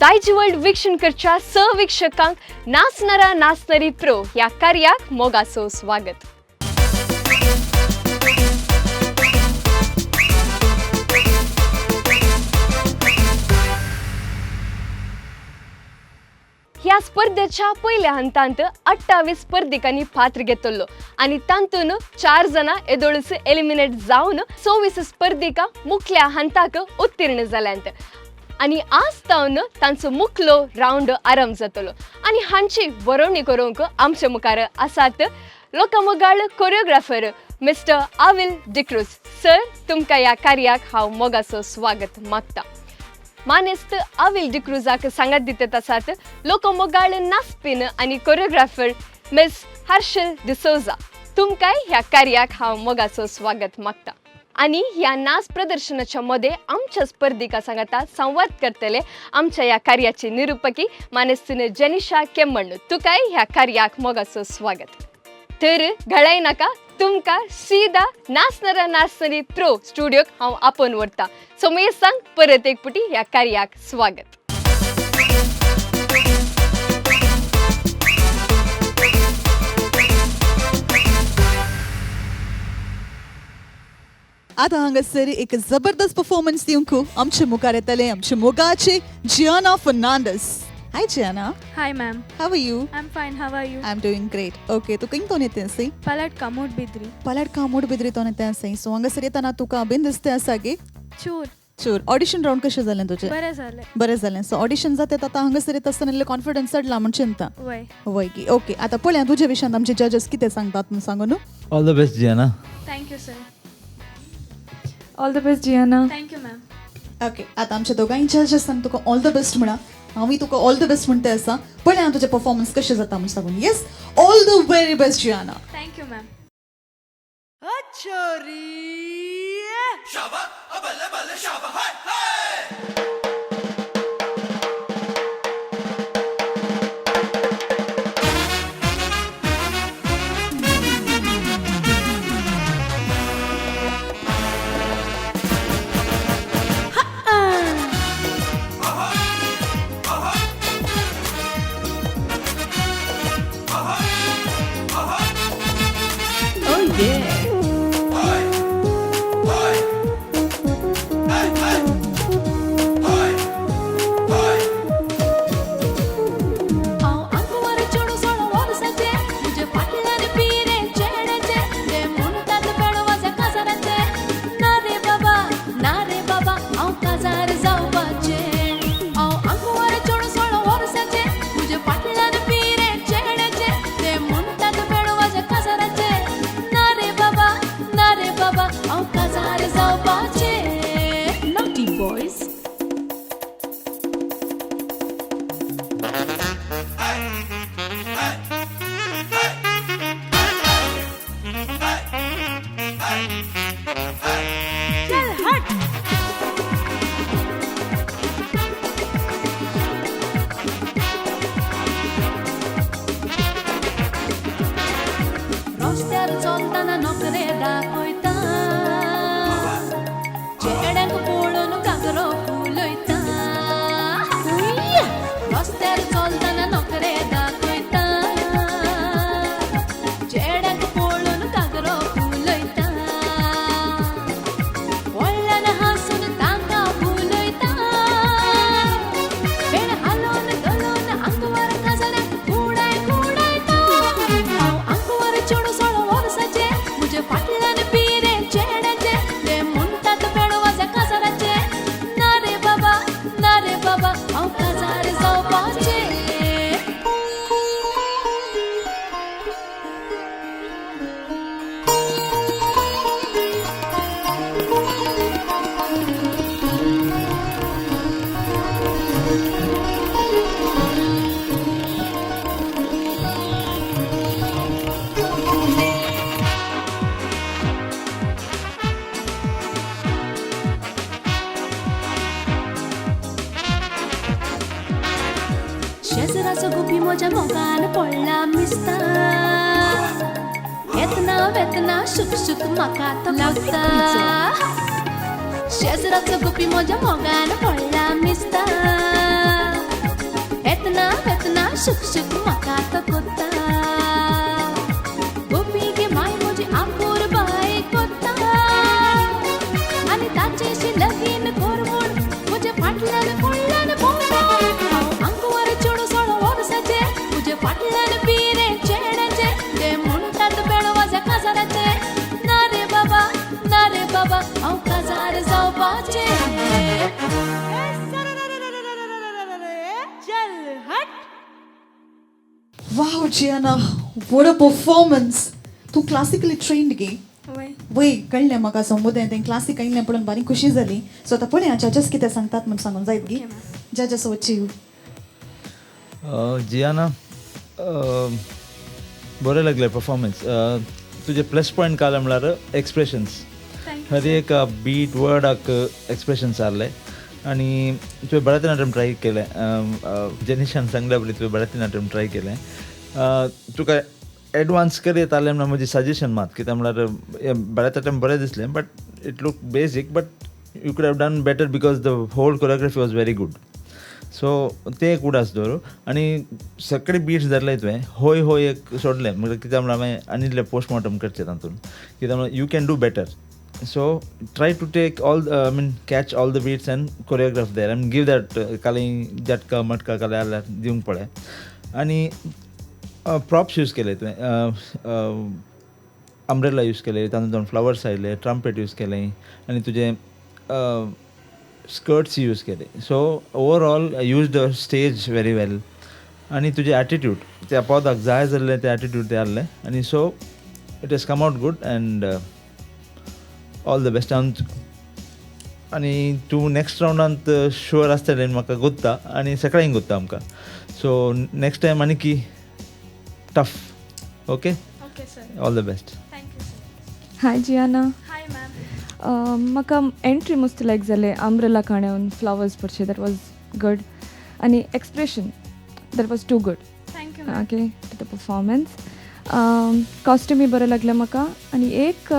दायजी world वीक्षण करच्या सवीक्षकांक नाचणारा नाचणारी pro ह्या कार्याक मोगाचो स्वागत. ह्या स्पर्धेच्या पयल्या हंतांत 28 स्पर्धिकांनी पात्र घेतलो आनी तांतून 4 जाणां येदोळच एलिमिनेट जावन 24 स्पर्धिका मुखल्या हंताक उत्तीर्ण जाल्यांत आनी आज तावन तांचो मुखलो रावंड आरंभ जातलो आनी हांची बरोवणी करूंक आमचे मुखार आसात लोकामोगाळ कोरियोग्राफर मिस्टर आविल डिक्रूज सर. तुमकां ह्या कार्याक हांव मोगाचो स्वागत मागता. मानेस्त आविल डिक्रूजाक सांगात दितात आसात लोकमोगाळ नाचपीन आनी कोरियोग्राफर मिस हर्षल डिसोजा. तुमकांय ह्या कार्याक हांव मोगाचो स्वागत मागता. आनी ह्या नाच प्रदर्शनाच्या मध्ये आमच्या स्पर्धिका सांगाता संवाद करतले आमच्या ह्या कार्याची निरुपकी मानेस्तीन जेनिशा केम्मण्ण. तुकाय ह्या कार्याक मोगाचो स्वागत. तर घडाय नाका, तुमकां सीदा नाचणारा नाचणारी प्रो स्टुडियोक हांव आपोवन व्हरता. सो सांग परत एक पुटी ह्या कार्याक स्वागत. आता हांगासर एक जबरदस्त परफॉर्मन्स दिवंक आमचे मुखार येतले आमचे मोगाचे Gianna Fernandes. Hi Gianna. Hi ma'am. How are you? I am fine. How are you? I am doing great. Okay, तूं खंय तोन येते आसी? पलटका मूडबिद्री. पलटका मूडबिद्री तोन येते आसी. सो हांगासर येताना तुका बेन दिसते आसा गे? चूर. चूर. ऑडिशन रावंड कशें जालें तुजें? बरें जालें. बरें जालें. सो ऑडिशन जाता आतां हांगासर येता आसतना इल्लें कॉन्फिडन्स चडला म्हूण चिंता. वय. वय की. ओके, आतां पळया तुजे विशयांत आमचे जजेस कितें सांगतात म्हूण सांगू न्हू. All the best Gianna. Thank you sir. All the best Gianna. Thank you ma'am. Okay, आतां आमच्या दोगांय जजेसान तुका ऑल the best म्हणा. हांवूय तुका ऑल the best म्हणटा आसा. पळया तुजें परफॉर्मन्स कशें जाता म्हूण सांगून. Yes, all the very best Gianna. Thank you ma'am. Oh yeah. हांव आंकवार चेडूं 16 वर्साचें, म्हजे फाटल्यान पिरे चेड्याचे, ते म्हणटात पेडो वाजा काजाराचें. ना रे बाबा, ना रे बाबा, हांव काजार जावपाचें. हांव आंकवार चेडूं 16 वर्साचें, म्हजे फाटल्यान पिरे चेड्याचे, ते म्हणटात पेडो वाजा काजाराचें. ना रे बाबा, ना रे बाबा, हांव काजार जावपाचें. Naughty boys. चल हट. रस्त्यार चलतना नोकरे दाखयता, चेड्यांक पळोवन घागरो फुलयता. रस्त्यार चलतना नोकरे दाखयता, चेड्यांक पळोवन घागरो फुलयता. व्हडल्यान हांसून तांकां फुलयता, पेण हालोवन गलोवन आंकवार काजाराक कुडाय कुडायता. हांव आंकवार चेडूं 16 वर्साचें, म्हजे फाटल्यान पिरे चेड्याचे, ते म्हणटात पेडो वाजा काजाराचें. ना रे बाबा, ना रे बाबा, हांव काजार जावपाचें. शेजराचो गुपी म्हज्या मोगान पडला मिस्ता, येतना वेतना शुक शुक म्हाका तो लागता. शेजराचो गुपी म्हज्या मोगान पडला मिस्ता. येतना वेतना शुक शुक म्हाका तो कोत्ता गोपी गे माय म्हजी आंकूर बाय कोत्ता आनी ताचेशी लगीन कर म्हूण म्हज्या फाटल्यान फुडल्यान भोंवता. हांव आंकवार चेडूं 16 वर्साचें म्हजे फाटल्यान पिरे चेड्याचें ते म्हणटात बेळ वाजा काजाराचें. ना रे बाबा ना रे बाबा हांव काजार जावपाचें. Wow Gianna, what a performance. तूं क्लासिकली ट्रेन्ड गे? वय. वय कळ्ळें म्हाका संबोधन तें क्लासीक आयिल्लें पळोवन बारीक खुशी जाली. सो आतां पळया जजस कितें सांगतात म्हूण सांगून जायत गी? जजस वच you. Ziana, बरें लागलें परफॉर्मन्स. तुजें प्लस पॉयंट काल म्हळ्यार एक्सप्रेशन्स. हर एक बीट वर्डाक एक्सप्रेशन्स आहले आनी तुवें भरतनाट्यम ट्राय केलें. जेनिशान सांगल्या पळय तुवें भरतनाट्यम ट्राय केलें. तुका एडवान्स करयत जालें म्हणल्यार म्हजें सजेशन मात कित्याक म्हळ्यार भरतनाट्यम बरें दिसलें but it look basic but you could have done better because the whole choreography was very good. So तें एक उडास दवर आनी सगळे बीट्स धरले तुवें. होय होय एक सोडलें म्हळ्यार कित्याक म्हळ्यार हांवें आनी इल्लें पोस्टमॉर्टम करचें तातूंत कित्याक म्हळ्यार you can do better. So try to take all I mean catch all the beats and choreograph there and give that काली झटका मटका काले जाल्यार दिवंक पळय. आनी प्रॉप्स यूज केले तुवें, अम्ब्रेला यूज केले, तातूंत दोन फ्लावर्स आयले, ट्रम्पेट यूज केलें आनी तुजें स्कर्ट्स यूज केले. So overall use the stage very well आनी तुजें एटिट्यूड त्या पदाक जाय जाल्लें तें एटिट्यूड तें आहलें आनी so it has come out good and all the best. आनी तूं नॅक्स्ट रावंडांत शुअर आसतलें म्हाका गोत्ता आनी सगळ्यांक गोत्ता आमकां. सो नॅक्स्ट टायम आनी की tough. Okay, all the best. Thank you sir. Hi Gianna. Hi ma'am. म्हाका एंट्री मस्त लायक जालें, आमब्रेला काणेवन फ्लावर्स पडचे, that was good. आनी expression that was too good. Thank you ma'am. Okay to the performance. कॉस्ट्युमूय बरें लागलें म्हाका. आनी एक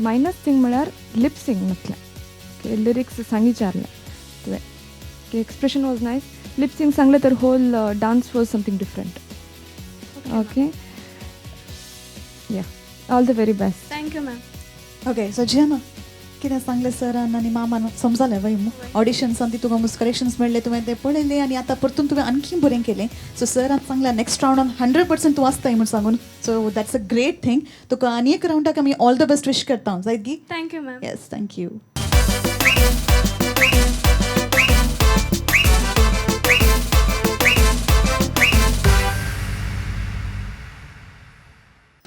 मायनस थींग म्हळ्यार लिपसिंग म्हटलें. ओके, लिरिक्स सांगिचारलें तुवें. Okay, expression was nice, lip sync सांगलें तर whole dance was something different. Okay, yeah, all the very best. Thank you ma'am. Okay, so Gianna कितें सांगलें सरान आनी मामान समजालें वय? ऑडिशन्सान ती तुका मुस करेक्शन्स मेळ्ळे, तुवें तें पळयलें आनी आतां परतून तुवें आणखी बरें केलें. सो सरान सांगलां नेक्स्ट रावंडान 100% तूं आसताय म्हूण सांगून. So that's a great thing. तुका आनी एक रावंडाक आमी ऑल the best wish करता जायत गी? Thank you ma'am. Yes, thank you.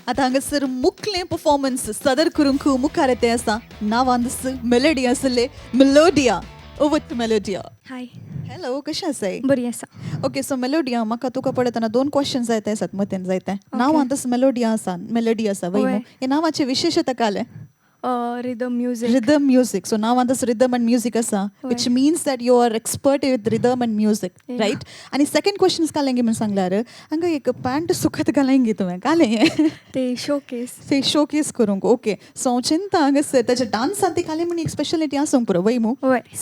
आतां हांगासर मुखलें परफॉर्मन्स सदर करूंक मुखार येते आसा. नांवान मेलोडी आसले, Melodia. Over to Melodia. Hi. Hello, कशें आसाय? बरी आसा. ओके, सो मेलोडिया म्हाका तुका पळयतना दोन क्वेश्चन जायते आसात मतेन जायते. नांवान तसो मेलोडिया आसा, मेलोडी आसा वय न्हू? हे नांवाचें विशेशता कालें? Rhythm music. Rhythm music. So नांवान तसो रिदम अँड म्युजीक आसा, which means that you are expert with rhythm and music, right? आनी सेकंड क्वेश्चन कालें म्हूण सांगल्यार हांगा एक पॅन्ट सुकत घालें गे तुवें, कालें हें? ते शोकेस. ते शोकेस करूंक. ओके, सो हांव चिंता हांगासर ताच्या डान्सान ती कालें म्हूण एक स्पेशलिटी आसूंक पुरो वय मू?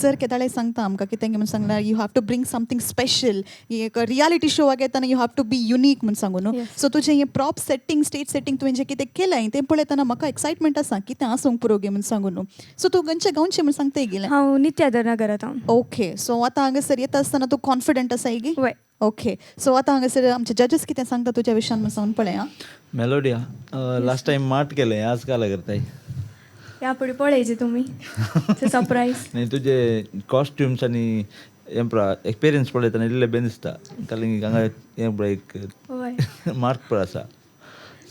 सर केदाळे सांगता आमकां कितें म्हूण सांगल्यार you have to bring something special. एक रियालिटी शोवाक येतना you have to be unique म्हूण सांगू न्हू? सो तुजें हें प्रॉप सेटींग, स्टेज सेटींग तुवें जें कितें केलें तें पळयतना म्हाका एक्सायटमेंट आसा कितें आसूंक पुरो गे म्हूण सांगू न्हू? सो तूं खंयच्या गांवचें म्हूण सांगताय गेलें? हांव नित्यादर नगरांत हांव. ओके, सो आतां हांगासर येता आसतना तूं कॉन्फिडंट आसाय गी? वय. ओके, सो आतां हांगासर आमचे जजीस कितें सांगता तुज्या विशयान म्हूण सांगून पळय. आं, मेलोडिया लास्ट टायम माट केलें, आज काल करताय? ह्या फुडें पळयचे तुमी सरप्रायज. न्ही, तुजे कॉस्ट्युम्स आनी हें पळय एक्सपिरियन्स पळयतना इल्लें बेन दिसता काल हांगा हें पळय एक मार्क पळय आसा.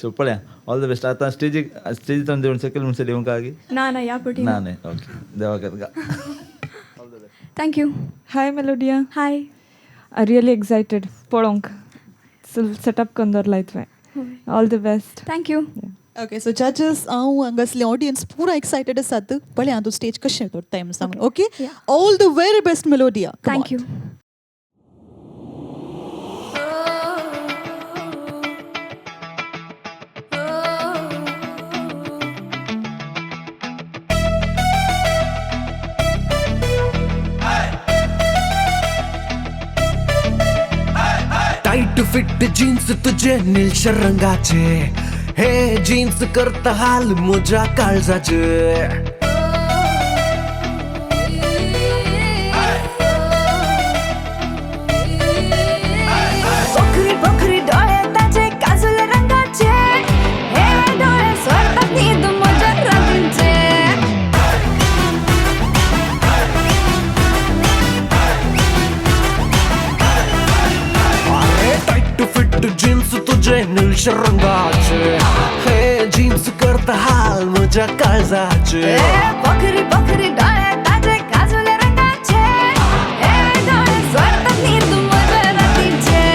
सो पळया, ऑल the best. आतां स्टेजीक स्टेजींतल्यान देंवन सकयल म्हणसर येवंक गी? ना ना, ह्या फावटी ना. न्ही, ओके, देवा करता. Thank you. Hi Melodia. Hi. I really excited पळोवंक. सेटअप करून दवरलाय तुवें. All the best. Thank you. Okay, so जजीस हांव हांगासले ऑडियन्स पुरा एक्सायटेड आसात. पळया तूं स्टेज कशें दवरताय म्हूण सांगून. Okay, all the very best Melodia. Thank you. Jeans तुझे निळशा रंगाचे, हे जीन्स करता हाल म्हज्या काळजाचे. पोखरी पोखरी डोळे ताजे काजूल रंगाचे, हे डोळे स्वर्गात न्हीद म्हज्या रातींचे. अरे टाईट फिट जीन्स तुझे निळशा रंगाचे, हे जीन्स करता हाल म्हज्या काळजाचे. पोखरी पोखरी डोळे ताजे काजूल रंगाचे, हे डोळे स्वर्गात न्हीद म्हज्या रातींचे.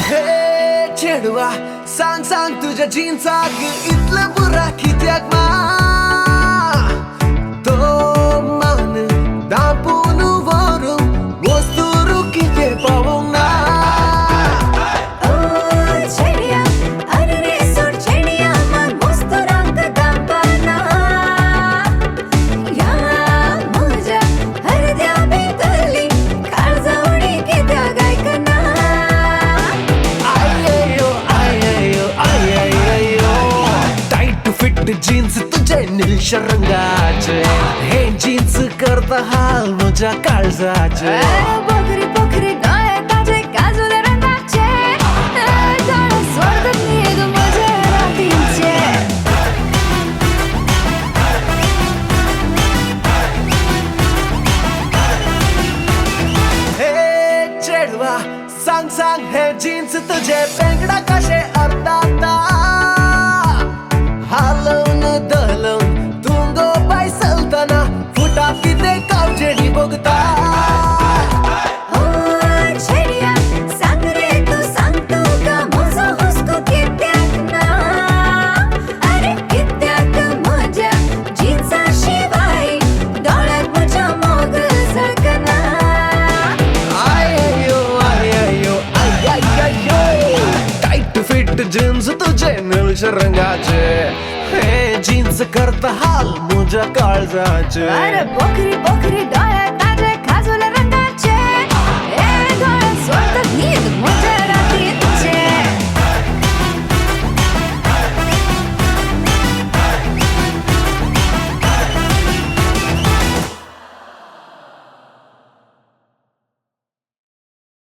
हे चेडवा सांग सांग तुझ्या जीन्साक इतले बुरा कित्याक मा, तो मान दापून व्हरूंक वस्तूर कितें पावोंक ना. ओ चेडिया अरे रे सोड चेडिया, मन वस्तुरांक दामपाना, ह्या म्हज्या हरद्या भितरली काळजा उडी कित्याक आयकना. आययो आययो आययो, टाईट फिट जीन्स तुझे निळशा रंगाचे, हे जीन्स करता हाल म्हज्या काळजाचे. पोखरी पोखरी डोळे ताजे काजूल रंगाचे, डोळे स्वर्गात न्हीद म्हज्या रातींचे. हे चेडवा सांग सांग हे जीन्स तुझे पेंगडा कशे अर्दाता, हालोवन दलोवन तूं गो बाय चलतना फुटा कितें कावजेणी भोगता. ओ चेडिया सांग रे तूं सांग तुका म्हजो हुस्को कित्याक ना, अरे कित्याक म्हज्या जिन्सा शिवाय दोळ्याक म्हज्या मोग झळकना. आययो आययो आययो, टाईट फिट जीन्स तुझे निळशा रंगाचे, हे जीन्स करता हाल म्हज्या काळजाचे. अरे पोखरी पोखरी डोळे ताजे काजूल रंगाचे, हे डोळे स्वर्गात न्हीद म्हज्या रातींचे.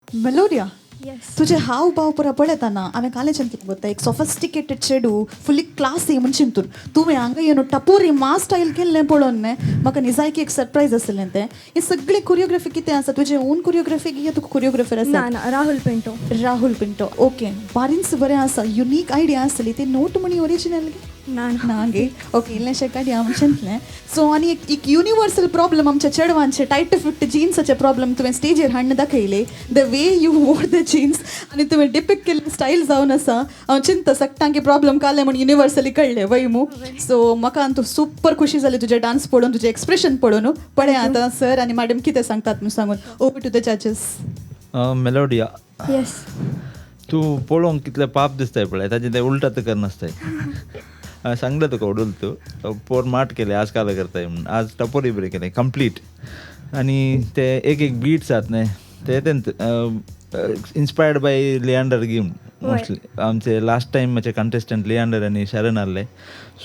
मेलोडिया, येस. तुझे हाव भाव पुरा पळयतना हांवें कालेजान कितें करता एक सोफिस्टिकेटेड चेडू फुल्ली क्लासी म्हूण चिंतून तुवें हांगा येवन टपोरी मा स्टायल केल्लें पळोवन न्ही म्हाका निजायकी एक सरप्रायज आसलें तें. ही सगळी कोरियोग्राफी कितें आसा, तुजें ओन कोरियोग्राफी या तुका कोरियोग्राफर आसा? ना ना, राहुल पिंटो. राहुल पिंटो, ओके, बारींच बरें आसा, युनीक आयडिया आसली ती. नोट म्हणी ओरिजिनल गे? ना ना. ना गे, ओके, इल्लेंशें काडया म्हूण चिंतलें. सो आनी एक एक युनिवर्सल प्रॉब्लम आमच्या चेडवांचे टायट फिट जिन्साचे प्रॉब्लम तुवें स्टेजीर हाडून दाखयले. The way you wore the jeans आनी तुवें डिपिक्ट केल्ले स्टायल जावन आसा, हांव चिंता सगटांकी प्रॉब्लम काडलें म्हूण युनिवर्सली कळ्ळें वय मू. सो म्हाका आनी तूं सुपर खुशी जाली तुजें डांस पळोवन, तुजें एक्सप्रेशन पळोवन. पळय आतां सर आनी मॅडम कितें सांगतात म्हूण सांगून. Over to the judges. Melodia. Yes. तूं पळोवंक कितलें पाप दिसताय पळय, ताजें तें उल्टा करनासताय. हांवें सांगलें तुका उडूल तूं पोर माट केलें आज काल करताय म्हणून, आज टपोरी बरें केलें कंप्लीट. आनी ते एक एक बीट्स आसात न्ही ते इन्स्पायर्ड बाय लियांडर गेम मोस्टली. आमचे लास्ट टायमाचे कंटेस्टंट लियांडर आनी शरण आहले,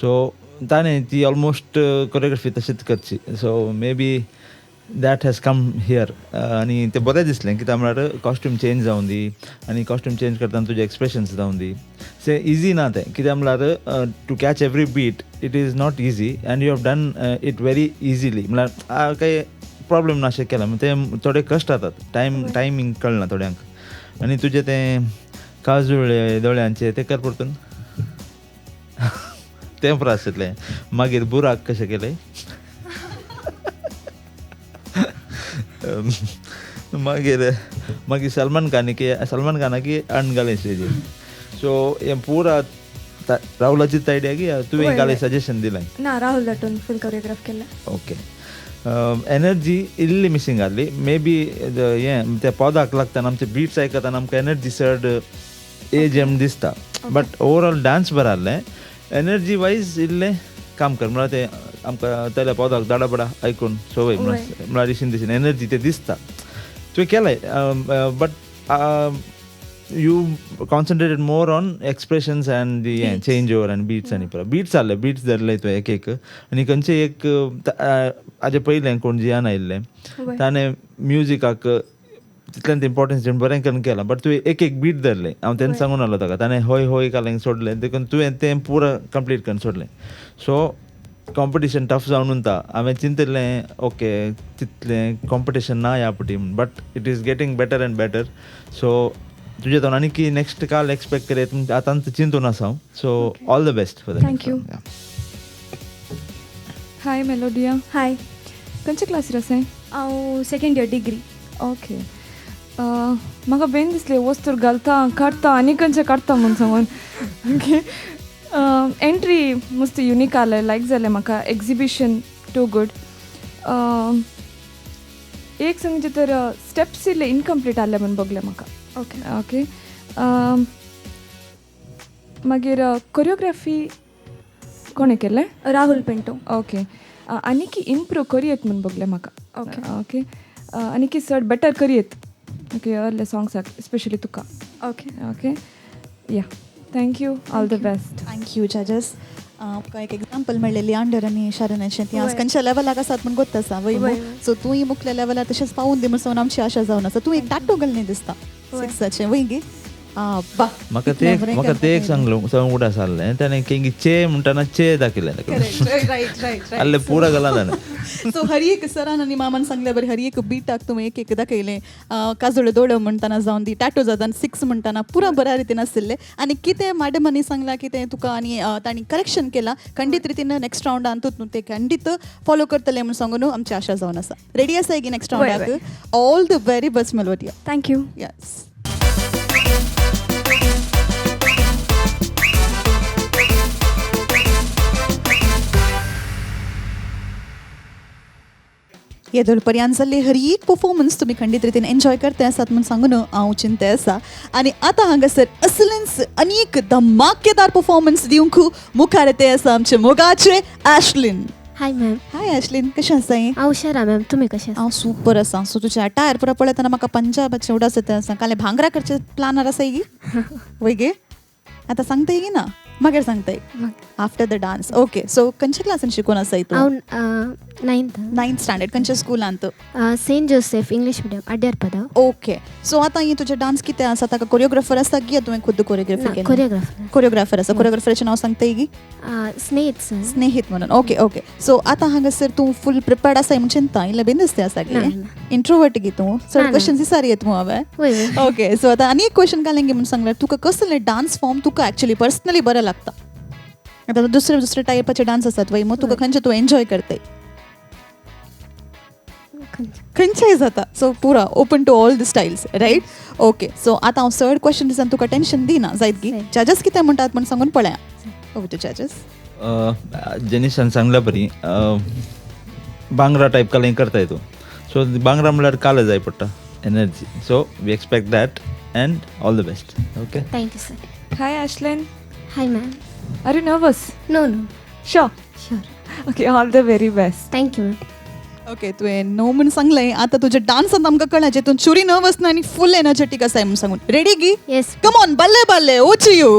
सो ताणें ती ऑलमोस्ट कोरियोग्राफी तशीच करची. So maybe that has come here. आनी तें बरें दिसलें कित्याक म्हळ्यार कॉस्ट्यूम चेंज जावन दी आनी कॉस्ट्यूम चेंज करतना तुजे एक्सप्रेशन्स जावन दी. से इजी ना तें, कित्याक म्हळ्यार to catch every beat it is not easy and you have done it very easily. म्हळ्यार कांय प्रॉब्लम ना अशें केलां, तें थोडे कश्ट जातात, टायमींग कळना थोड्यांक. आनी तुजें तें काजूळ दोळ्यांचें तें कर परतून तें पुरो आशिल्लें. मागीर बुराक कशें केलें, मागीर मागीर सलमान खानाकी सलमान खानाकी अण घालें स्टेजीर. सो हें पुरा राहुलाचीच आयडिया की तुवें घालें सजेशन दिलें? ना, राहुल दाटून फूल कोरियोग्राफ केल्लें. ओके, एनर्जी इल्ली मिसींग आहली मे बी. हें त्या पदाक लागतना आमचे बीट्स आयकतना आमकां एनर्जी चड एज एम दिसता, बट ओवरऑल डान्स बरें आहलें. एनर्जी वायज इल्लें काम कर म्हळ्यार तें आमकां तेल्या पोदाक दाडाबडा आयकून संवय म्हळ्यार दिशीन दिशीन एनर्जी तें दिसता. तुवें केलें, but you concentrated more on expressions and the change over and beats आनी पुरो बीट्स आहले, बीट्स धरले तुवें एक एक. आनी खंयचे एक हाजे पयलें कोण जियान आयिल्लें ताणें म्युजिकाक तितल्यान इम्पॉर्टन्स दिवन बरें करून केलां, बट तुवें एक एक बीट धरलें. हांव तेन्ना सांगून आसलो ताका, ताणें हय हय कालें सोडलें, देखून तुवें तें पुरो कंप्लीट करून सोडलें. सो कॉम्पिटिशन टफ जावन उरता. हांवें चिंतिल्लें ओके तितलें कॉम्पिटिशन ना ह्या पटी, but it is getting better and better. So तुजे तो आनी की नेक्स्ट काल एक्सपेक्ट करयत आतां चिंतून आसा हांव. So all the best for the. Thank you. Hi Melodia. Hi. खंयच्या क्लासीर आसाय? हांव सेकेंड इयर डिग्री. ओके. म्हाका बेन दिसलें वस्तूर घालता काडटा आनी खंयचें काडटा म्हूण सांगून. ओके, एंट्री मस्त युनीक आलें, लायक जालें म्हाका. Exhibition too good. एक सांगचें तर स्टेप्स इल्ले इनकम्प्लीट आसले म्हूण बगलें म्हाका. Okay okay. मागीर कोरियोग्राफी कोणें केलें? राहुल पिंटो. ओके, आनीकी इम्प्रूव करयेत म्हूण बगलें म्हाका. ओके ओके, आनीकी चड बेटर करयेत. ओके, अर्ले सॉंग्साक स्पेशली तुका. Okay okay, yeah, thank you, all the best. Thank you जजेस. तुका एक एग्जाम्पल मेळ्ळें लियांडर आनी शरणाचें, ती आज खंयच्या लेवलाक आसात म्हूण गोत्त आसा वय. सो तूंय मुखल्या लेवलार तशेंच पावून दी म्हूण आमची आशा जावन आसा. तूं एक टाटू घालणे दिसता सिक्साचें वय गे? म्हाका ते म्हाका ते एक सांगलो सांगून आसलें ताणें की चे म्हणटाना चे दाखयलें आहलें पुरा घाला ताणें. सो हर एक सरान आनी मामान सांगल्या बरें, हर एक बिटाक तुवें एक एक दाखयलें. काजळ दोळो म्हणटाना जावन दी टॅटो जाता सिक्स म्हणटाना पुरा बऱ्या रितीन आशिल्लें. आनी कितें मॅडमांनी सांगलां कितें तुका आनी तांणी करेक्शन केलां, खंडीत रितीन नेक्स्ट रावंडान तूं तें खंडीत फॉलो करतलें म्हूण सांगून आमची आशा जावन आसा. रेडी आसाय की next रावंडाक? All the very best Melodia. Thank you. Yes. येदोळ पर्यंत जाल्ले हर एक परफॉर्मन्स तुमी खंडीत रितीन एन्जॉय करते आसात म्हूण सांगून हांव चिंते आसा. आनी आतां हांगासर असलेंच आनी एक धमाकेदार परफॉर्मन्स दिवंक मुखार येते आसा आमचे मोगाचे Ashlyn. Hi ma'am. Hi Ashlyn, कशें आसाय? हांव हुशार मॅम, तुमी कशें? हांव सुपर आसा. सो तुजें अटायर पुरा पळयतना म्हाका पंजाबाचें उडास येता आसा. काले भांगरा करचे प्लानार आसाय गी वय गे? आतां सांगताय गी ना मागीर सांगताय after the dance? Okay, so खंयच्या क्लासीन शिकून आसाय तूं? हांव नायन्थ. Ninth standard. खंयच्या स्कुलांत? Saint Joseph English medium, Adyar Padav. Okay, so आतां ही तुजें डान्स कितें आसा ताका कोरियोग्राफर आसा की तुवें खुद्द कोरियोग्राफी केली? कोरियोग्राफर. कोरियोग्राफर आसा. कोरियोग्राफराचें नांव सांगताय गी? स्नेहित सर. स्नेहित म्हणून. Okay okay. सो आतां हांगासर तूं फूल प्रिपेर्ड आसा म्हूण चिंता, इल्लें बिंदस्ते आसा गे? इंट्रोवर्ट गी तूं? चड क्वेश्चन्स विचार येत मू हांवें. ओके, सो आतां आनी एक क्वेश्चन घालें गी म्हूण सांगल्यार तुका कसलें डान्स फॉर्म तुका एक्चुअली पर्सनली बरें लागता? आतां दुसरे दुसरे टायपाचे डान्स आसात वय, मग तुका खंयचे तूं एन्जॉय करताय? खंयचेय जाता. सो पुरा open to all the styles, right? Okay, so आतां हांव चड क्वेश्चन दिसान तुका टेन्शन दिना जायत गी? जजेस कितें म्हणटात म्हूण सांगून पळया. ओवर टू जजेस. जेनिसान सांगल्या बरी बांगरा टायप कालें करताय तूं. सो बांगरा म्हणल्यार काले जाय पडटा energy. So we expect that and all the best. Okay, thank you sir. Hi Ashlyn. Hi ma'am. Are you nervous? No no. Sure? Sure. Okay, all the very best. Thank you ma'am. Okay, तुवें no म्हूण सांगलें, आतां तुज्या डान्सान आमकां कळ्ळें जे तूं चुरी nervous ना आनी फूल एनर्जेटीक आसाय म्हूण सांगून. रेडी गी? येस. कम ऑन, बल्ले बल्ले, ओ टू you.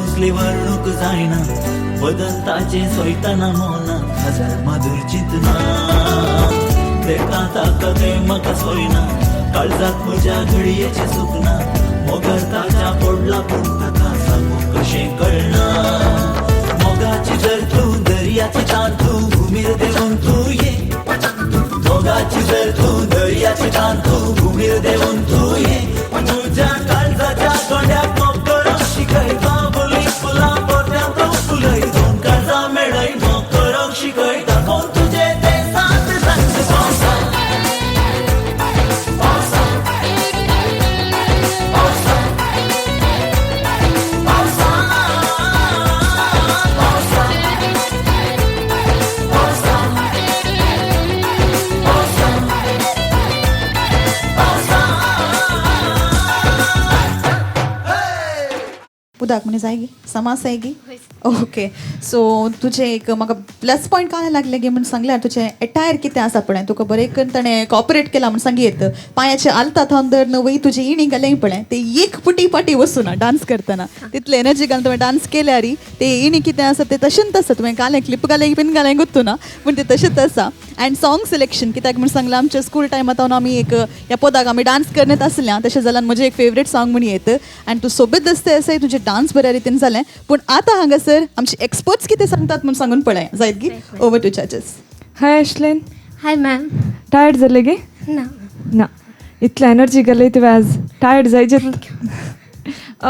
सोंसली वर्णूक जायना, बदल ताचे सोयतना मोना, हजार मधुर चिंतना देखता ताका ते म्हाका सोयना, काळजाक म्हज्या घडयेचें सुकना, मोगार ताच्या पडला पूण ताका सांगूंक कशें कळना. मोगाची जर तूं दर्याची तान तूं भुमीर देवून तूं ये, मोगाची जर तूं दर्याची तान तूं भुमीर देवून तूं ये, तुज्या काळजाच्या गोंड्याक मोग करूंक शिकय, बाबुली फुलां पोरत्यान तूं फुलय, दोन काळजां मेळय मोग करूंक शिकय, दाखोवन तुजें तें सात रंग. पावसा पावसा पावसा पावसा पावसा पावसा पावसा पावसा. उदक म्हणे जायगी समास जायगी. ओके, सो तुजें एक म्हाका प्लस पॉयंट काय लागले गे म्हूण सांगल्यार तुजें एटायर कितें आसा पळय, तुका बरें करून ताणें कॉपरेट केलां म्हूण सांगी येत. पांयाचे आलता थावन धर न्हय तुजी इणी घालें पळय, ते एक पुटी पाटी वचूना डांस करतना, तितले एनर्जी घालून तुवें डांस केल्यार ते इणी कितें आसा ते तशेंच आसा. तुवें घालें क्लिप घालें बीन घालें गुत्तू ना, पूण ते तशेंच आसा. अँड सॉंग सिलेक्शन कित्याक म्हूण सांगलां, आमच्या स्कूल टायमा थावन आमी एक ह्या पदाक आमी डांस करण्यात आसल्या, तशें जाल्यार म्हजें एक फेवरेट सॉंग म्हूण येत. आनी तूं सोबीत दिसता आसा, तुजें डांस बऱ्या रितीन जालें. पूण आतां हांगासर आमचे एक्सपर्ट्स कितें सांगतात म्हूण सांगून पळय जायत गी. Over to judges. Hi Ashlyn. Hi ma'am. Tired जाले गे? ना. ना, इतलें एनर्जी गेले तुवें आज, टायर्ड जायचे.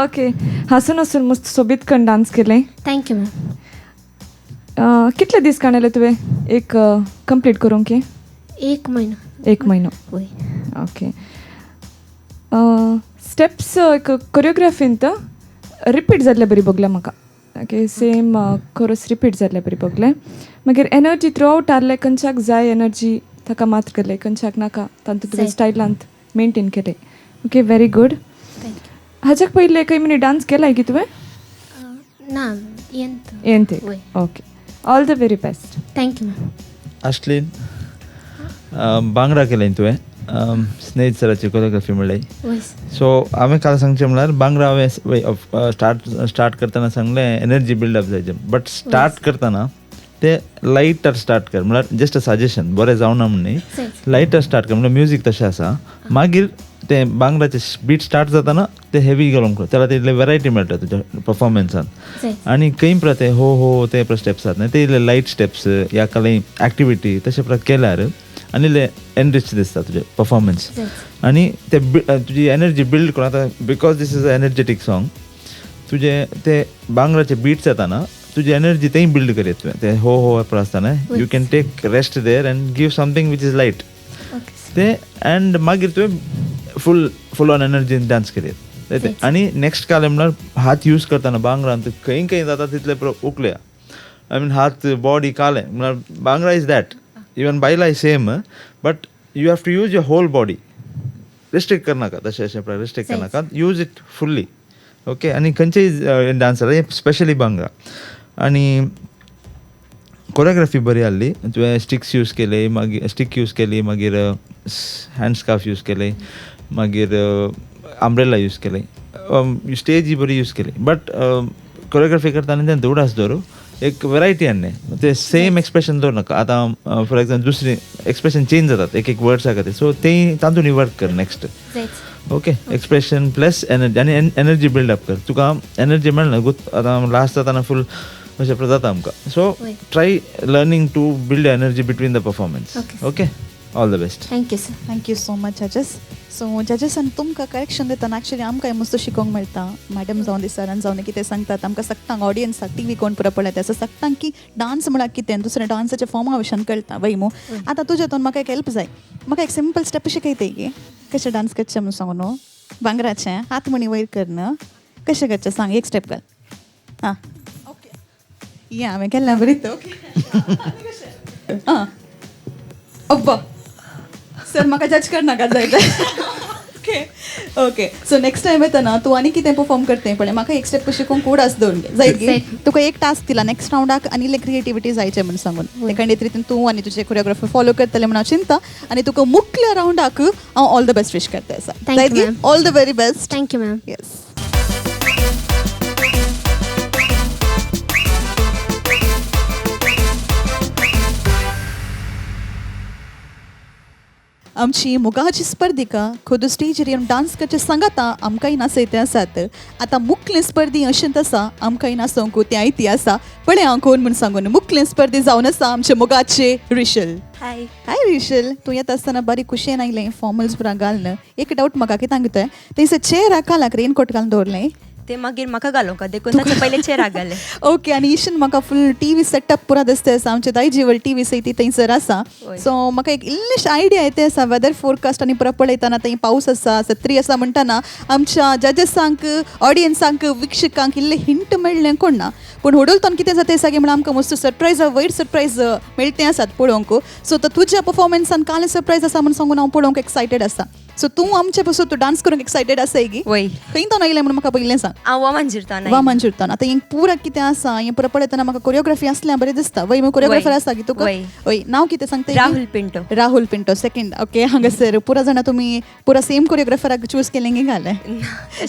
ओके, हांसून हांसून मस्त सोबीत करून डांस केलें. Thank you ma'am. कितले दीस काडले तुवें एक कंप्लीट करूंक? एक म्हयनो. एक म्हयनो. वय. ओके, स्टेप्स एक कोरियोग्राफींत रिपीट जाल्ले बरी बगले म्हाका. ओके, सेम कोरस रिपीट जाल्ले बरी बगले. मागीर एनर्जी थ्रू आवट आहले, खंयच्याक जाय एनर्जी ताका मात केले, खंयच्याक नाका तातूंत तुवें स्टायलांत मेनटेन केलें. Okay, very good. Thank you. हाज्याक पयलें खंय म्हणी डांस केलाय की तुवें? ना, येंत. येंत. वय. Okay, all the very best. Thank you ma'am. Ashlyn, Bhangra केलें तुवें, स्नेह सराची कोरियोग्राफी म्हणली. वय. सो हांवें काल सांगचें म्हणल्यार भांगरा हांवें स्टार्ट स्टार्ट करतना सांगलें एनर्जी बिल्डअप जायचे, बट स्टार्ट करतना ते लायटर स्टार्ट कर, म्हणल्यार जस्ट अ सजेशन, बरें जावना म्हण न्ही, लायटर स्टार्ट कर म्हणल्यार म्युजीक तशें आसा, मागीर ते भांगराचे बीट स्टार्ट जाताना ते हेवी घालूंक कर, त्याला ते इल्ले वेरायटी मेळटा तुज्या परफॉर्मन्सान. आनी खंय पळय ते हो हो ते पळय स्टेप्स आसात न्ही, ते इल्ले लायट स्टेप्स या कांय एक्टिविटी तशें पळय केल्यार आनी इल्ले एनरीच दिसता तुजें परफॉर्मन्स. आनी ते तुजी एनर्जी बिल्ड करून आतां because this is a energetic song, तुजें ते भांगराचे बीट्स येताना तुजी एनर्जी तेय बिल्ड करीत तुवें, ते हो हो पळय आसतना you can take rest there and give something which is light ते, अँड मागीर तुवें फूल फूल ऑन एनर्जीन डांस करीत ते. आनी नेक्स्ट काल म्हणल्यार हात यूज करतना भांगरान खंय खंय जाता तितले उकलया, I mean हात बॉडी कालें म्हणल्यार भांगरा is that, even बायलां is same, but you have to use your whole body, restrict करनाका तशें अशें पळय रिस्ट्रिक्ट करनाका, यूज it fully. Okay, आनी खंयचेय डांसर स्पेशली भांगरा. आनी कोरियोग्राफी बरी आहली, तुवें स्टिक्स यूज केले, मागीर स्टीक यूज केली, मागीर हँड स्कार्फ यूज केले, मागीर आमब्रेला यूज केले, स्टेजी बरी यूज केली. बट कोरियोग्राफी करतना तें उडास दवर, एक वेरायटी हाडलें, ते सेम एक्सप्रेशन दवर नाका. आतां फॉर एग्जाम्पल दुसरी एक्सप्रेशन चेंज जातात एक एक वर्ड्सा खातीर, सो तें तातूंत वर्क कर next. Okay, expression plus energy आनी एनर्जी बिल्डअप कर, तुका एनर्जी मेळना आतां लास्ट जाताना फूल अशें जाता आमकां. So try learning to build energy between the performance. Okay, all the best. Thank you sir. Thank you so much judges. So जजेसान तुमकां करेक्शन दितना एक्चुअली आमकां मस्त शिकोंक मेळटा. मॅडम जावन दी सरान जावन कितें सांगतात आमकां सगटांक ऑडियन्साक टी व्ही कोण पुरो पळयता असो सगटांक की डांस म्हळ्यार कितें दुसऱ्या डांसाच्या फॉर्मा भशेन कळटा वय मू. आतां तुज्या तून म्हाका एक हेल्प जाय, म्हाका एक सिंपल स्टेप शिकयता की कशें डांस करचें म्हूण सांगू न्हू. भांगराचें हात म्हणी वयर कर न्हू, कशें करचें सांग, एक स्टेप घाल. आं ओके, ये हांवें केल्लें बरी. ओके आं अब्बा सर म्हाका जज करनाका जाय. Okay okay, so next time येतना तूं आनी कितें परफॉर्म करतें पळय, म्हाका एक स्टेप शिकोवंक उडास दवरून घे जायत गे. तुका एक टास्क दिला नेक्स्ट रावंडाक आनी इल्लें क्रिएटिविटी जायचें म्हूण सांगून, ते खंडीत रितीन तूं आनी तुजे कोरियोग्राफर फॉलो करतले म्हूण हांव चिंता, आनी तुका मुखल्या रावंडाक हांव ऑल the best wish करता आसा. जायत गे, all the very best. Thank you ma'am. Yes. आमची मोगाची स्पर्धिका खुद स्टेजीर येवन डान्स करचे सांगाता आमकांय नाचयते आसात. आतां मुखले स्पर्धी अशेंच आसा आमकांय नाचोवंक ते आयती आसा. पळय हांव कोण म्हूण सांगून मुखले स्पर्धी जावन आसा आमचे मोगाचे रिशल. हाय हाय रिशल, तूं येता आसतना बरी खुशयेन आयलें, फॉर्मल्स पुरा घालून. एक डावट म्हाका कितें सांगता, थंयसर चेअर कालाक रेनकोट घालून दवरलें ते मागीर म्हाका घालूंक देखून ताचे पयले चेअर घाले. ओके, आनी इशन म्हाका फूल टी व्ही सेटअप पुरा दिसता आसा. आमचे दायजीवर टी व्ही सयत ती थंयसर आसा. सो म्हाका एक इल्लीशी आयडिया येते आसा वेदर फोरकास्ट आनी पुरा पळयतना थंय पावस आसा सत्री आसा म्हणटना आमच्या जजसांक ऑडियन्सांक वीक्षकांक इल्लें हिंट मेळ्ळें कोण ना, पूण होडोलतोन कितें जाता सागे म्हणल्यार आमकां मस्त सरप्रायज वयर सरप्रायज मेळटे आसात पळोवंक. सो तर तुज्या परफॉर्मन्सान काल सरप्रायज आसा म्हूण सांगून हांव पळोवंक एक्सायटेड आसा. सो तूं आमचे पासून तूं डान्स करूंक एक्सायटेड आसा गी? वय. खंय तो आयलें म्हणून म्हाका पयलें सांग. हांव वामांजिरतान. वामांजिरतान. आतां हें पुरा कितें आसा हें पुरा पळयतना म्हाका कोरियोग्राफी आसल्या बरें दिसता. वय, कोरियोग्राफर आसा की तुका? वय. नांव कितें सांगता? Rahul Pinto. Rahul Pinto second. Okay, हांगासर पुरा जाणां तुमी पुरा सेम कोरियोग्राफराक चूज केलें की घालें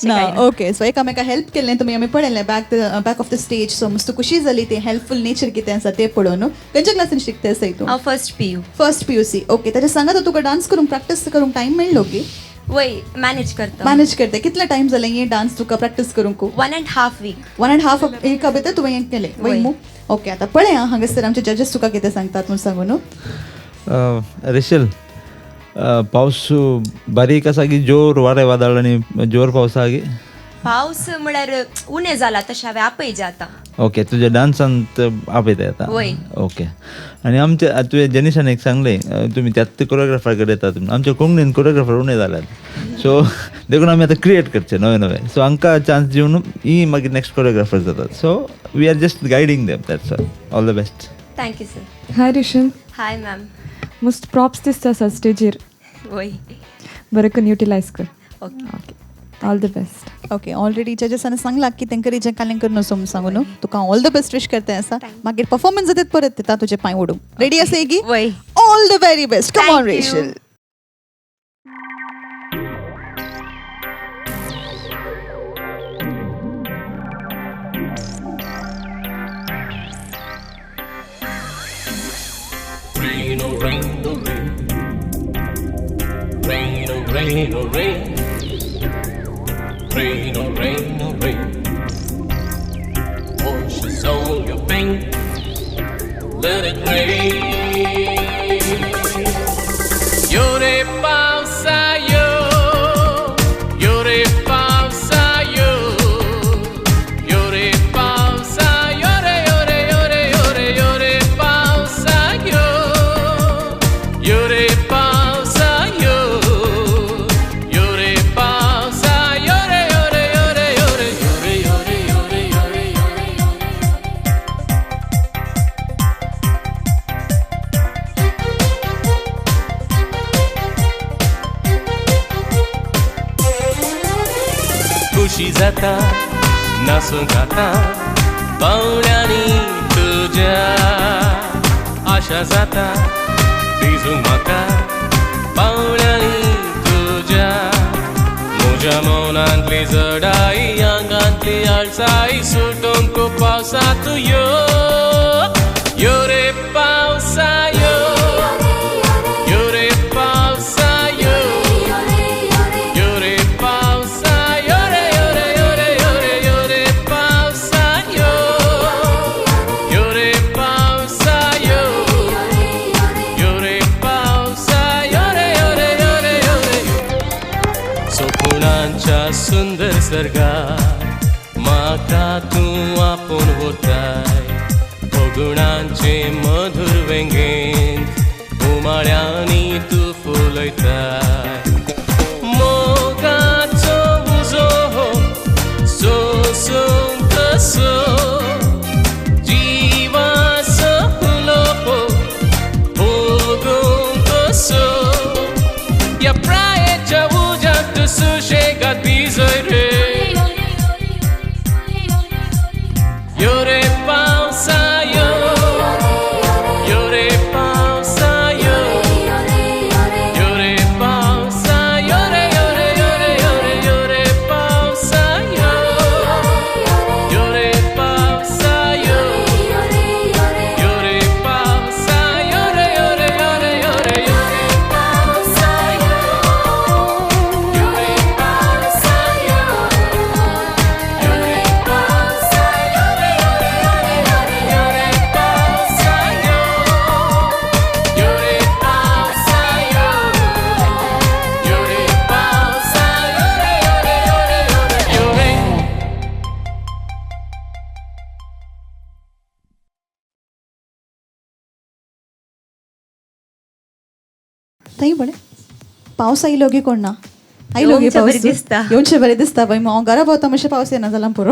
ना? ओके, सो एकामेका हेल्प केलें तुमी. आमी पळयलें back of the stage. So मस्त खुशी जाली ते हेल्पफूल नेचर कितें आसा तें पळोवन. खंयच्या क्लासीन शिकता आसा तूं? First P U. First P U C. Okay, ताच्या सांगात तुका डान्स करूंक प्रॅक्टीस करूंक टायम मेळ्ळो की? वय, मॅनेज करता. मॅनेज करता. कितले टायम जालें हे डान्स तुका प्रॅक्टीस करूंक? 1.5 वीक. 1.5 एका भितर तुवें हें केलें वय मू? ओके, आतां पळय हांगासर आमचे जजेस तुका कितें सांगतात म्हूण सांगू न्हू. रिशल, पावस बारीक आसा की जोर वारें वादळ आनी जोर पावस आसा की? पावस म्हळ्यार उणें जाला तशें हांवें आपयजे आतां. ओके, तुज्या डान्सान आपयता आतां? वय. ओके, आनी आमचे तुवें जेनिशान एक सांगलें तुमी त्याच कोरियोग्राफर कडेन येतात, आमच्या कोंकणीन कोरियोग्राफर उणें जाल्यात, सो देखून आमी आतां क्रिएट करचे नवे नवे. सो हांकां चान्स दिवन ही मागीर नेक्स्ट कोरियोग्राफर जातात. So we are just guiding them, that's all. All the best. Thank you sir. Hi Rishal. Hi ma'am. मस्त प्रॉप्स दिसता आसा स्टेजीर. वय. बरें करून युटिलायज कर. Okay okay, all the best. Okay, already जजेसांनी सांगला की तेंका रिजें कालें करून वचो म्हूण सांगू न्हू. तुका ऑल the best wish करता आसा. मागीर परफॉर्मन्स जातात परत येता तुजे पांय ओडूंक. रेडी आसा की? वय. All the very best. Come on Rishal. Rain, oh rain, oh rain. Rain, oh rain, oh rain. Rain, oh rain, oh rain. Washes all your pain. Let it rain. Yore pausa yo, yore pausa yo, yore pausa yore yore yore yore yore pausa yo, yore pausa yo, yore pausa yore yore yore yore yore yore yore yore yore. खुशी जाता नासूंक आतां पावण्यांनी तुज्या आशा जाता भिजूंक म्हाका पावण्यांनी तुज्या म्हज्या मनांतली जडाई आंगांतली आळसाई सुटोवंक पावसा तूं यो यो रे पावसा यो यो रे पावसा यो यो रे पावसा यो रे यो रे यो रे यो रे यो रे पावसा यो यो रे पावसा यो यो रे पावसा यो रे यो रे यो रे यो रे. सपनांच्या सुंदर सर्गात म्हाका तूं आपोवन व्हरताय, भोगणांचे मधुर वेंगेंत उमाळ्यांनी तूं फुलयताय. मोगाचो उजो सोसूंक कसो जिवाचो उलोवप भोगूंक कसो ह्या प्रायेच्या उज्यांत तूं सुशेगाद भिजय रे. यो रे पावसा यो यो रे पावसा यो यो रे पावसा. थंय पळय पावस आयलो गे कोण ना आयलो गे पावस येवचे बरें दिसता बाय, हांव घरा पावता मातशें पावस येना जाला पुरो.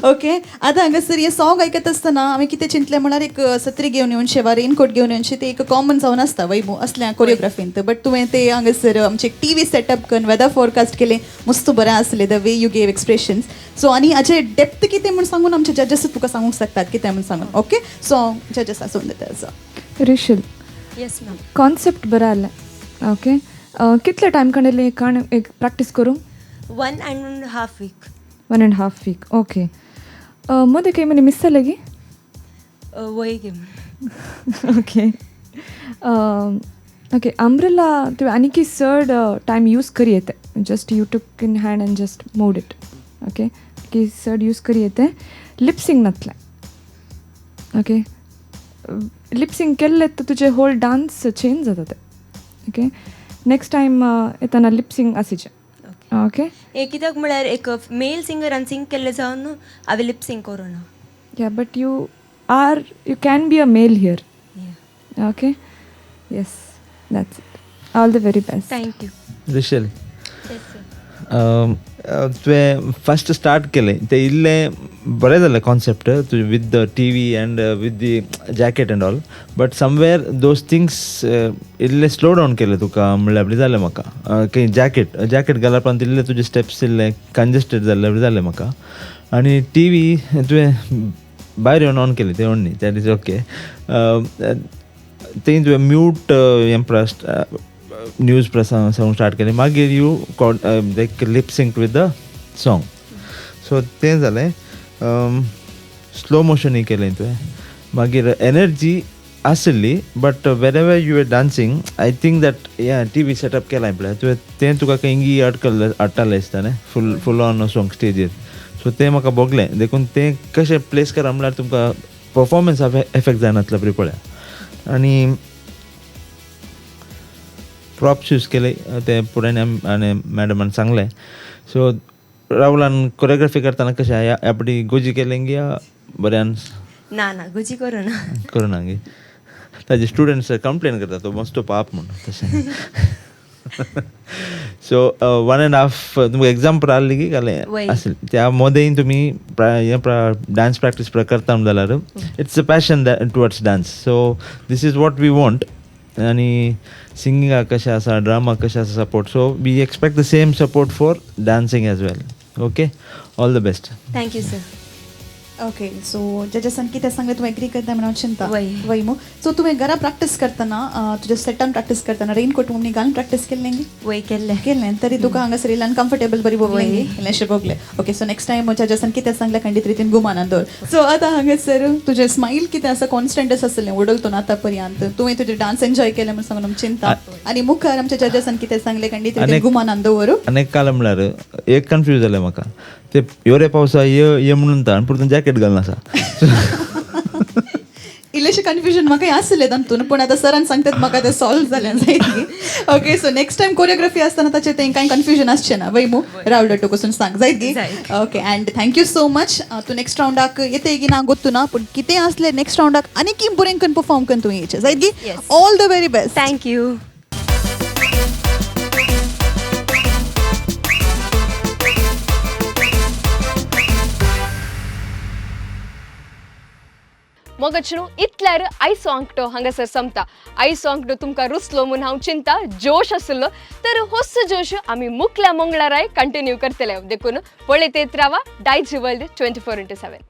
ओके आतां हांगासर हें सॉंग आयकत आसतना हांवें कितें चिंतलें म्हळ्यार एक सत्री घेवन येवचें वा रेनकोट घेवन येवचें तें एक कॉमन जावन आसता वय असल्या कोरियोग्राफींत, बट तुवें तें हांगासर आमचें टी व्ही सेटअप करून वेदर फोरकास्ट केलें, मस्त बरें आसलें the way you gave expressions. So आनी हाजे डेप्थ कितें म्हूण सांगून आमचे जजेस तुका सांगूंक शकतात कितें म्हूण सांगून. ओके सो जजेस आसून दिता. रिशल, येस मॅम. कॉन्सेप्ट बरें आसलें. ओके कितले टायम काडले काण एक प्रॅक्टीस करूंक? 1.5 week. 1.5 week. Okay मदें खंय मनी मिस जालें गी? वय गे. ओके ओके अम्ब्रेला तुवें आनीकी चड टायम यूज करी येते, just you took in hand and just moved it. Okay की चड यूज करी येते. लिपसिंग नातलें. ओके लिपसिंग केल्लें तर तुजें होल डांस चेंज जाता तें. ओके नेक्स्ट टायम येतना लिपसिंग आसीचें. ओके हे कित्याक म्हळ्यार एक मेल सिंगरान सिंग केल्लें जावन हांवें लिपसिंग करूं ना. Yeah but you are, you can be a male here. Okay yes that's it. All the very best. Thank you. Rishal, तुवें फस्ट स्टार्ट केलें तें इल्लें बरें जालें कॉन्सेप्ट तुजें with the T V and with the jacket and all, but somewhere those things इल्लें slow down केलें तुका म्हणल्यार बरें जालें म्हाका. की जॅकेट जॅकेट घालपा उपरांत इल्लें तुजे स्टेप्स इल्लें कंजेस्टेड जाल्ले बरें जालें म्हाका. आनी टी व्ही तुवें भायर येवन ऑन केली तें न्ही, that is okay. तें तुवें म्यूट हें न्यूज प्रसारण सांगूंक स्टार्ट केलें, मागीर you like lip sync with the song. So तें जालें. स्लो मोशनूय केलें तुवें. मागीर एनर्जी आसली but wherever you are dancing I think that हे टी व्ही सेटअप केलां पळय तुवें तें तुका खंयी अडकल्लें अडटालें दिसता न्ही फूल फूल ऑन वचोंक स्टेजीर. सो तें म्हाका भोगलें, देखून तें कशें प्लेस करप म्हणल्यार तुमकां परफॉर्मन्स एफेक्ट जायनातलो बरी पळया. आनी प्रॉप्स यूज केले ते पुराय आनी मॅडमान सांगलें. सो राहुलान कोरियोग्राफी करतना कशें आपली गोजी केलें गी बऱ्यान? ना ना गोजी करूं ना. करूं ना गी? ताजे स्टुडंट्स कंप्लेन करता तो मस्तो पाप म्हूण तशें. सो 1.5 तुमकां एग्जाम आहली की घालें आसली त्या मदें तुमी हें डांस प्रॅक्टीस करता जाल्यार it's a passion towards dance. So this is what we want. आनी सिंगिंगाक कशें आसा, ड्रामाक कशें आसा support, so we expect the same support for dancing as well. Okay all the best. Thank you sir. Okay so जजेसान कितें सांगलें तूं agree करता म्हणून हांव चिंता वय मू. सो तुवें घरा प्रॅक्टीस करतना तुज्या सेटान प्रॅक्टीस करतना रेनकोट मम्मी घालून प्रॅक्टीस केल्लें गी? वय केल्लें. केल्लें तरी तुका हांगासर इल्लें अनकम्फर्टेबल बरी भोगलें गी? इल्लेंशें भोगलें. ओके सो नेक्स्ट टायम जजेसान कितें सांगलें खंडीत रितीन गुमानान दवर. सो आतां हांगासर तुजें स्मायल कितें आसा कॉन्स्टंट आसलें उडल तूं आतां पर्यंत तुवें तुजें डांस एन्जॉय केलें म्हूण सांगून आमी चिंता आनी मुखार आमच्या जजेसान कितें सांगलें खंडीत रितीन गुमानान दवर. आनी एक काल म्हणल्यार एक कन्फ्यूज जालें म्हाका ते यो रे पावसा ये ये म्हणून आनी परतून जॅकेट घालून आसा. इल्लेशें कन्फ्युजन म्हाका आसलें तातूंत, पूण आतां सरान सांगतात म्हाका तें सॉल्व जालें जायत. Okay so next time choreography आसतना ताचें तें कांय कन्फ्युजन आसचें ना वय मू? राहुल डट्टू कसून सांग जायत गी? Okay and thank you so much. तूं नेक्स्ट रावंडाक येते की ना गोत्तू ना, पूण कितें आसलें नेक्स्ट रावंडाक आनीक बरें करून परफॉर्म करून तूं येयचें जायत गी? All the very best. Thank you. मोगाचें इतल्यार आयचो आंकटो हांगासर सोंपता. आयचो आंकटो तुमकां रुचलो म्हूण हांव चिंता, जोश आसलो तर होच जोश आमी मुखल्या मंगळाराय कंटिन्यू करतले. देखून पळयत रावा दायज वर्ल्ड 24x7.